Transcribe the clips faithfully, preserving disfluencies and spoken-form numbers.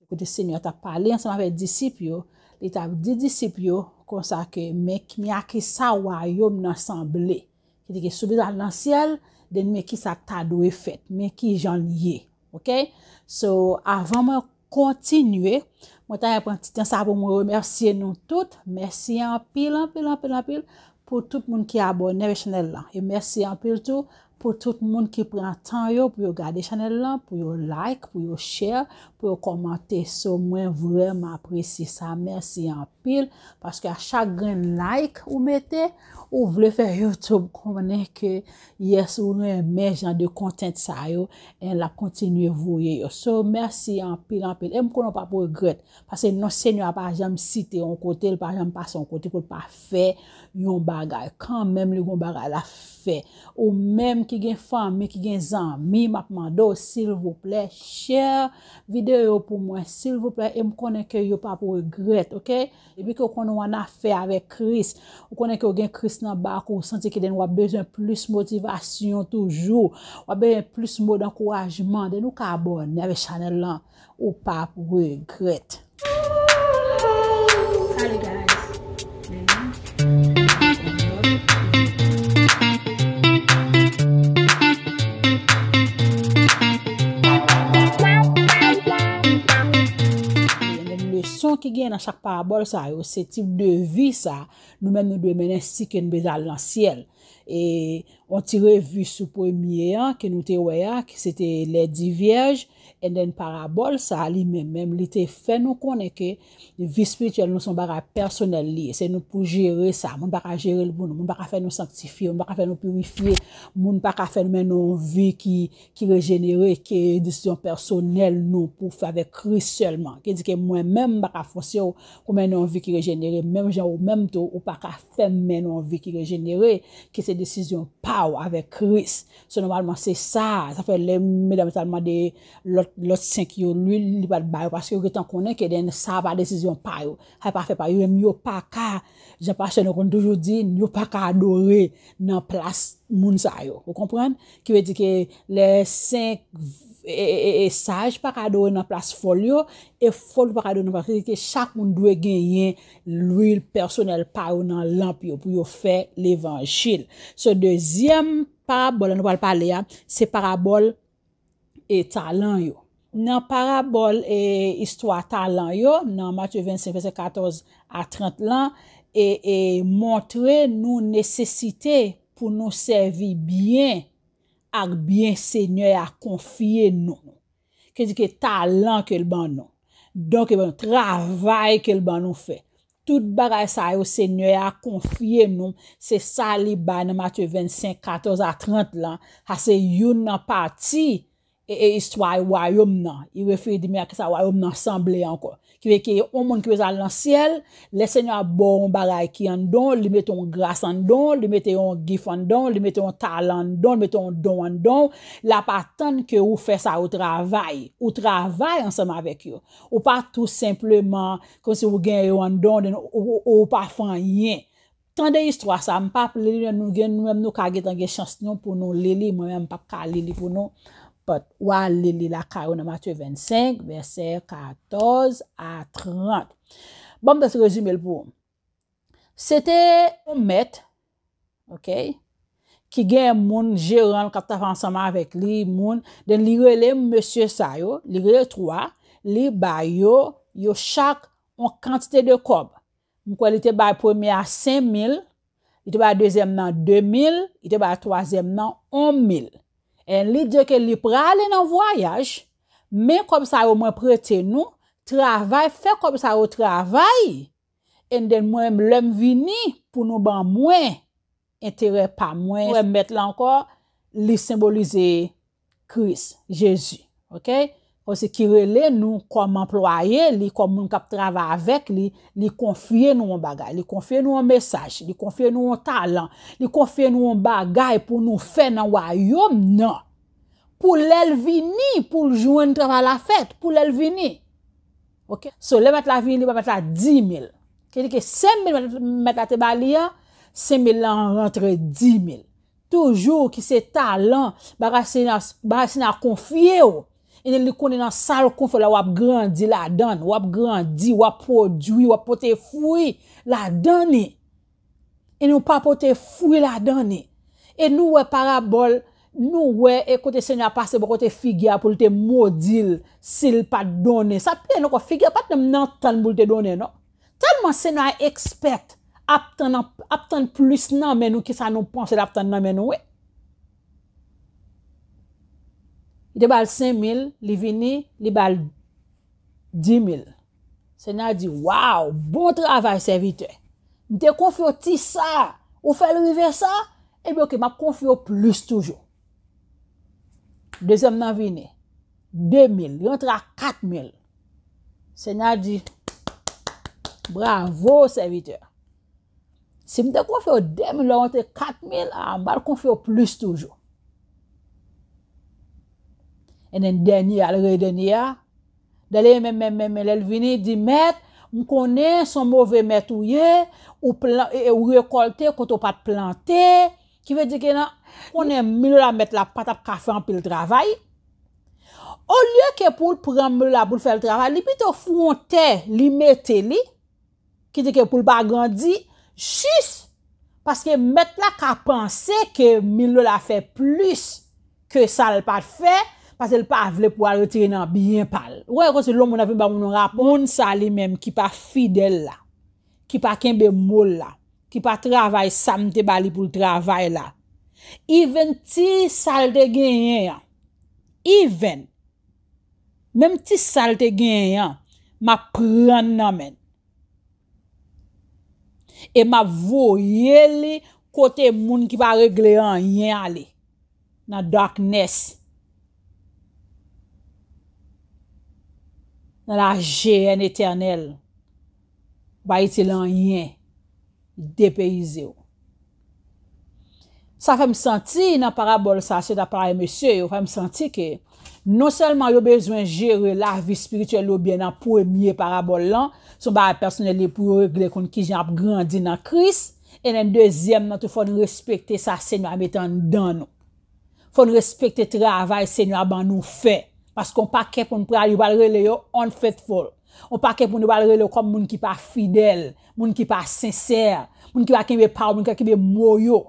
Kote Senyè a t ap pale ansanm avèk disip yo, li t ap di disip yo konsa ke, men, men a kisa wayòm nan sanble. Ki di ke si w bezwen al nan syèl, then men kisa k ta dwe fèt, men kijan l ye. Oke? So, avan mwen kontinye, mwen ta renmen pran ti tan sa pou mwen remèsye nou tout. Mèsi anpil, anpil, anpil, anpil pou tout moun ki abòne avèk chanèl lan. E mèsi anpil tou pou tout moun ki pran tan yo pou yo gade chanèl lan, pou yo like, pou yo share, pou yo kòmante. So, mwen vrèman apresye sa. Mèsi anpil, paske a chak grenn like ou mete, ou vle fè YouTube konnen ke, yes, ou renmen jan de content sa yo, e l ap kontinye voye yo. So, mèsi anpil, anpil. E m konnen w p ap regrèt. Paske non Senyè a pa janm site yon kote, li pa janm pase yon kote pou l pa fè yon bagay. Kanmenm, li gon bagay l ap fè. Ou menm ki gen fanmi, ki gen zanmi, m ap mande w, silvouplè, share videyo pou mwen, silvouplè, e m konnen ke yo p ap regrèt, oke? Depi ke w konnen w annafè avèk Kris, ou konnen ke w gen Kris nan bak ou, ou santi ke w ap bezwen plis motivasyon toujou, w ap bezwen plis mo dankourajman, then ou ka abòne avèk chanèl lan. Ou p ap regrèt. Salut, guys. Leson ki gen nan chak parabòl sa yo, se tip de vi sa nou menm nou dwe mennen si ke nou bezwen al nan syèl. E yon ti revi sou premye an ke nou te wè a, ki se te les dix vierges, and then parabòl sa li menm, menm li te fè nou konnen ke vi espirityèl nou se yon bagay pèsonèl li ye. Se nou pou jere sa. Moun pa ka jere l pou nou. Moun pa ka fè nou sanktifye. Moun pa ka fè nou pirifye. Moun pa ka fè nou mennen yon vi ki, ki rejenere, ki desizyon pèsonèl nou pou fè avèk Kris sèlman. Ki di ke mwen menm, m pa ka fòse w pou mennen yon vi ki rejenere. Menm jan ou menm tou, ou pa ka fè m mennen yon vi ki rejenere, ki se desizyon pa w avèk Kris. So, nòmalman, se sa. Sa fè lè medam yo t al mande lòt, lòt senk yo lwil, li pa t ba yo, paske yo gentan konnen ke then sa pa desizyon pa yo. Sa pa fè pa yo. Yo menm yo pa ka, jan pastè nou konn toujou di, yo pa ka adore nan plas moun sa yo. Ou konprann? Ki vle di ke lè senk e, e, e, e saj pa ka adore nan plas fòl yo, e fòl yo pa ka adore nan plas, se ke chak moun dwe genyen lwil pèsonèl pa yo nan lanp yo pou yo fè levanjil. So, dezyèm parabòl la nou pral pale a, se parabòl e talan yo. Nan parabòl e istwa talan yo, nan Matye vennsenk, vèsè katòz a trant lan, e, e montre nou nesesite pou nou sèvi byen ak byen Senyè a konfye nou. Ki di ke talan ke l ban nou. Donk, e ban nou travay ke l ban nou fè. Tout bagay sa yo Senyè a konfye nou, se sa li bay nan Matye vennsenk, katòz a trant lan. Sa se youn nan pati e, e istwa wayòm nan. Li refere di men a kisa wayòm nan sanble ankò. Ki vle ke yon moun ki bezwen al nan syèl, lè Senyè a ba w yon bagay ki anndan w, li mete yon gras anndan w, li mete yon gif anndan w, li mete yon talan anndan w, li mete yon don anndan w, l ap atann ke ou fè sa yo travay. Ou travay ansanm avèk yo. Ou pa tou senpleman kòmsi ou gen yo anndan w, then ou, ou, ou pa fè anyen. Tande istwa sa, m p ap li li, nou gen, nou menm nou ka gentan gen chans nou pou nou li li, mwen menm m p ap ka li li pou nou, but w a li li lakay ou nan Matye vennsenk, vèsè katòz a trant. Bon, m ta rezime l pou ou. Se te yon mèt, oke, ki gen moun, jeran l k ap travay ansanm avèk li, moun, then li rele mesye sa yo, li rele twa, li ba yo, yo chak yon kantite de kòb. M kwè li te bay premye a senk mil, li te bay dezyèm nan de mil, li te bay twazyèm nan yon mil. And li di ke li prale nan vwayaj, men kòb sa yo mwen prete nou, travay, fè kòb sa yo travay, and then mwen, lè m vini, pou nou ban mwen enterè pa mwen. Ou wè mèt la ankò, li senbolize Kris, Jezi, oke? Kòmsi ki rele nou kòm anplwaye li, kòm moun k ap travay avèk li, li konfye nou yon bagay, li konfye nou yon mesaj, li konfye nou yon talan, li konfye nou yon bagay pou nou fè nan wayòm nan. Pou lè l vini, pou l jwenn travay la fèt, pou lè l vini. Oke? So, lè mèt la vini, li ba mèt la di mil. Ki di ke senk mil mèt, mèt la te ba li a, senk mil lan rantre di mil. Toujou ki se talan, bagay Senyè, bagay Senyè a konfye w. E li konnen nan sa l konfye w la, w ap grandi ladan l, w ap grandi, w ap pwodui, w ap pote fwi ladan li. E nou pa pote fwi ladan li. E nou wè parabòl, nou wè e kote Senyè a pase bò kote figi a pou l te modi l si l pa t donnen. Sa pire ankò, figi a pa t menm nan tann pou l te donnen, non. Tèlman Senyè a expect, ap tann, ap tann plis nan men nou ki sa nou panse l ap tann nan men nou, wi. Li te ba l senk mil, li vini, li ba l dis mil. Senyè a di, "Waw, bon travay, sèvitè. M te konfye w ti sa, ou fè l rive sa, ebyen, oke, m ap konfye w plis toujou." Dezyèm nan vini, de mil, li rantre a kat mil. Senyè a di, "Bravo, sèvitè. Si m te konfye w de mil, lè w rantre kat mil, a, m pral konfye w plis toujou." And then dènye a, l rele dènye a. Dènye menm, menm, menm, menm, lè l vini, di, "Mèt, m konnen se yon move mèt ou ye, ou plan, e, e, ou rekòlte kote w pa t plante." Ki vle di ke nan, konnen mil dola mèt la pa t ap ka fè anpil travay. Olye ke pou l pran mil dola pou l fè l travay, li pito fè yon tè, li mete li, ki di ke pou l pa grandi, jis paske mèt la ka panse ke mil dola fè plis ke sa l pa t fè, paske l pa vle pou al retire nan byen pa l. Ou wè, konsi lòt moun ap vin ba moun yon rapò. Moun sa li menm ki pa fidèl la, ki pa kenbe mo l la, ki pa travay sa m te ba li pou l travay la. Even ti sa l te genyen an, even, menm ti sa l te genyen an, m ap pran nan men l. E m ap voye li kote moun ki pa regle anyen ale. Nan darkness. Nan lajeyèn etènèl. Ou pa itil anyen. Depeyize w. Sa fè m santi nan parabòl sa, se ta pale mesye yo, fè m santi ke non sèlman yo bezwen jere lavi espirityèl yo byen nan premye parabòl lan, se yon bagay pèsonèl li pou yo regle konn kijan ap grandi nan Kris, e nan dezyèm nan tou fò n respekte sa Senyè a mete anndan nou. Fò n respekte travay Senyè a ban nou fè. Paske yon pakèt moun pral, yo pral rele yo unfaithful. Yon pakèt moun yo pral rele yo kòm moun ki pa fidèl, moun ki pa sensè, moun ki pa kenbe pawòl, moun ki pa kenbe mo yo.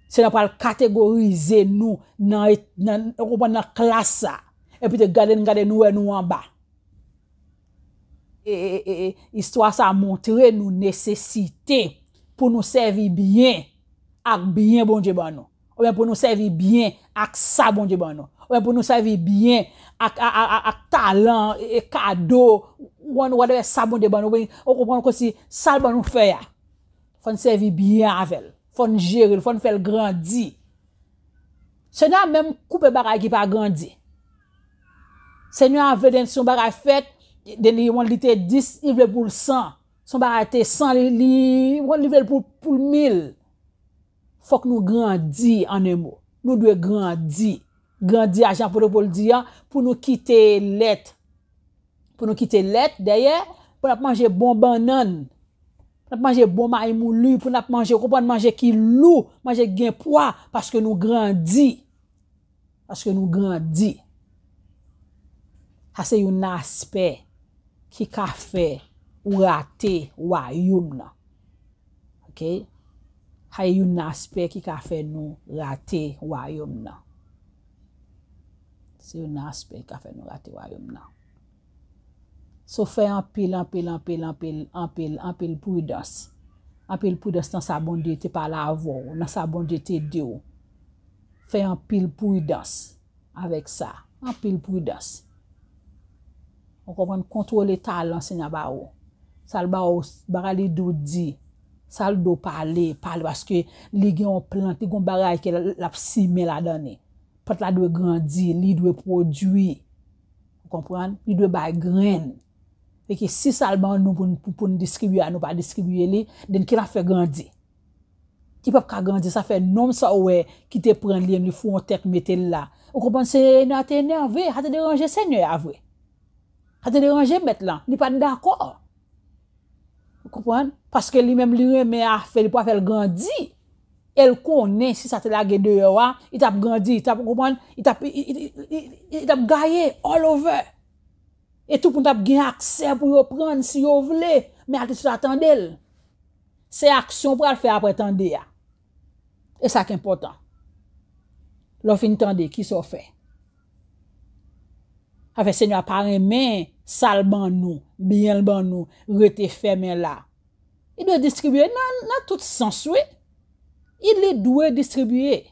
Senyè a pral kategorize nou nan, nan, ou konprann, nan klas sa. Epi te gade n, gade nou wè nou anba. E, e, e, e, istwa sa montre nou nesesite pou nou sèvi byen ak byen Bondye ban nou. Oubyen pou nou sèvi byen ak sa Bondye ban nou. Oubyen pou nou sèvi byen ak, ak, ak, ak, ak talan, e, e, kado, whatever sa Bondye ban nou. Oubyen, ou konprann, konsi sa l ban nou fè a. Fò n sèvi byen avè l. Fò n jere l, fò n fè l grandi. Senyè a menm koupe bagay ki pa grandi. Senyè a vle depi yon bagay fèt, depi li te dis, li vle pou l san. Se yon bagay te san, li, li, li vle l pou, pou l mil. Fòk nou grandi, an en mo. Nou dwe grandi. Grandi a, jan apot Pòl di a, pou nou kite lèt. Pou nou kite lèt dèyè, pou n ap manje bon bannann. Pou n ap manje bon mayi mouli, pou n ap manje, ou konprann, manje ki lou, manje ki gen pwa, paske nou grandi. Paske nou grandi. Sa se youn nan aspè ki ka fè ou rate wayòm nan. Oke? Sa se youn nan aspè ki ka fè nou rate wayòm nan. Se youn nan aspè ki ka fè nou rate wayòm nan. So fè anpil, anpil, anpil, anpil, anpil, anpil pridans. Anpil pridans nan sa Bondye te pale avè w, nan sa Bondye te di w. Fè anpil pridans avèk sa. Anpil pridans. Ou konprann? Kontwole talan Senyè a ba ou. Sa l ba ou, bagay li di w di. Sa l di w pale, pale, paske li gen yon plant, li gen yon bagay ke l, l ap simen ladan li. Plant la dwe grandi, li dwe pwodui. Ou konprann? Li dwe bay grenn. E ke si sa l ban nou pou n, pou, pou n distribye a, nou pa distribye li, then ki l ap fè grandi? Li p ap ka grandi, sa fè nonm sa ou wè ki te pran li, li fè yon tèt mete l la. Ou konprann, Senyè a te enève, sa te deranje Senyè a vre. Sa te deranje mèt lan, li pa t dakò. Ou konprann? Paske li menm li renmen afè li pou afè l grandi. E l konnen si sa te lage deyò a, li t ap grandi, li t ap, ou konprann, li t ap, li, li, li, li, li t ap gaye all over. E tout moun t ap gen aksè pou yo pran l si yo vle, men atis la tande l. Se aksyon w pral fè apre tande a. E sa k enpòtan. Lè w fin tande, kisa w fè? Afè Senyè a pa renmen sa l ban nou, byen l ban nou, rete fèmen la. Li dwe distribiye nan, nan tout sans, wi. Li dwe distribiye.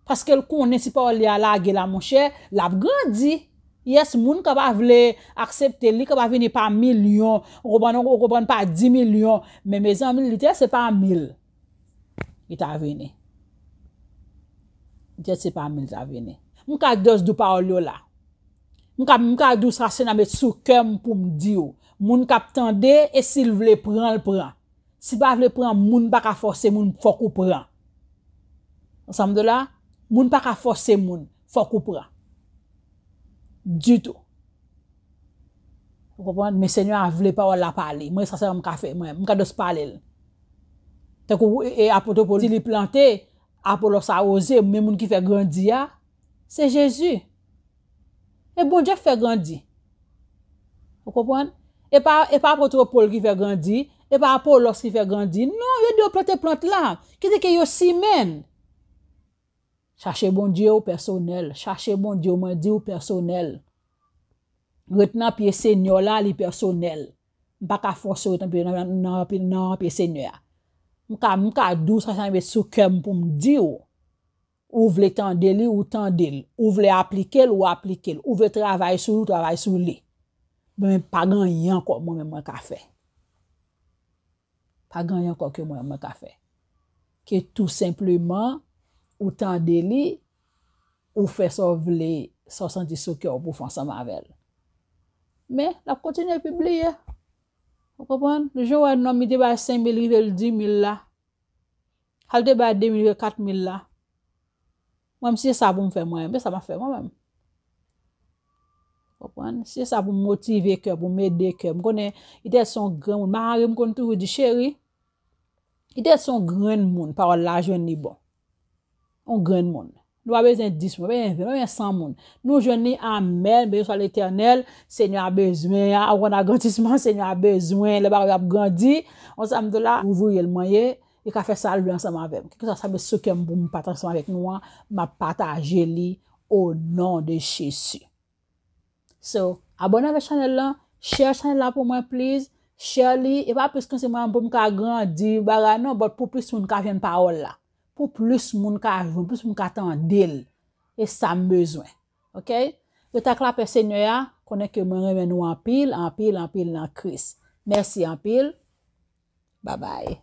Paske l konnen si pawòl li a lage la, monchè, l ap grandi. Yes, moun ka pa vle aksepte l, li ka pa vini pa milyon, ou konprann, ou konprann, pa di milyon, men mezanmi, li te se pa mil li ta vini. Li te se pa mil li ta vini. M ka just di w pawòl yo la. M ka, m ka di w sa Senyè a met sou kè m pou m di w. Moun k ap tande, e si l vle pran, l pran. Si pa vle pran, moun pa ka fòse moun, fòk ou pran. Ansanm de la, moun pa ka fòse moun, fòk ou pran. Ditou. Ou konprann? Men Senyè a vle pawòl la pale. Mwen, sa sèlman m ka fè, mwen. M ka just pale l. Tankou, e, e, apot Pòl di li plante, Apolòs awoze, men moun ki fè grandi a, se Jezi. E Bondye k fè grandi. Ou konprann? E pa, e pa apot Pòl ki fè grandi, e pa Apolòs ki fè grandi. Non, yo di yo plante plant la. Kite ke yo simen. Chache Bondye w pèsonèl. Chache Bondye w, mwen di w pèsonèl. Ret nan pye Senyè la, li pèsonèl. M pa ka fòse w ret nan pye, nan, nan, nan pye Senyè a. M ka, m ka di w sa, sa met sou kè m pou m di w. Ou vle tande li, ou tande l. Ou vle aplike l, ou aplike l. Ou vle travay sou li, ou travay sou li. Men pa gen anyen ankò mwen menm mwen ka fè. Pa gen anyen ankò ke mwen, mwen ka fè. Ke tou senpleman, ou tande li, ou fè sa w vle, sa w santi sou kè w pou w fè ansanm avè l. Men, l ap kontinye pibliye. Ou konprann? Jan w wè nonm li te bay senk mil, rive l di mil la. Al te bay de mil, rive kat mil la. Mwen menm, si se sa pou m fè mwen menm, se sa m ap fè mwen menm. Konprann? Si se sa pou m motive kè, pou m ede kè. M konnen, li te se yon granmoun. Mari m konn toujou di, cheri, li te se yon grenn moun, pawòl la jwenn li bon. Yon grenn moun. Nou pa bezwen dis moun, pa bezwen ven, pa bezwen san moun. Nou jwenn li, amèn, beni swa Letènèl, Senyè a bezwen, a, yon agransisman, Senyè a bezwen, lè bagay yo ap grandi, yon sa m di w la, ouvriye l mwen ye, li ka fè sa l vle ansanm avè m. Kèlkeswa sa met sou kè m pou m pataje ansanm avèk nou an, m ap pataje li o non de Jezi. So, abòne avèk chanèl lan, share chanèl la pou mwen, please. Share li, e pa plis ke se mwen pou m ka grandi, bagay non, but pou plis moun ka jwenn pawòl la. Pou plis moun ka jwenn, plis moun ka tande l. E sa m bezwen. Oke? Ret ak lapè Senyè a, konnen ke mwen renmen nou anpil, anpil, anpil nan Kris. Mèsi anpil. Babay.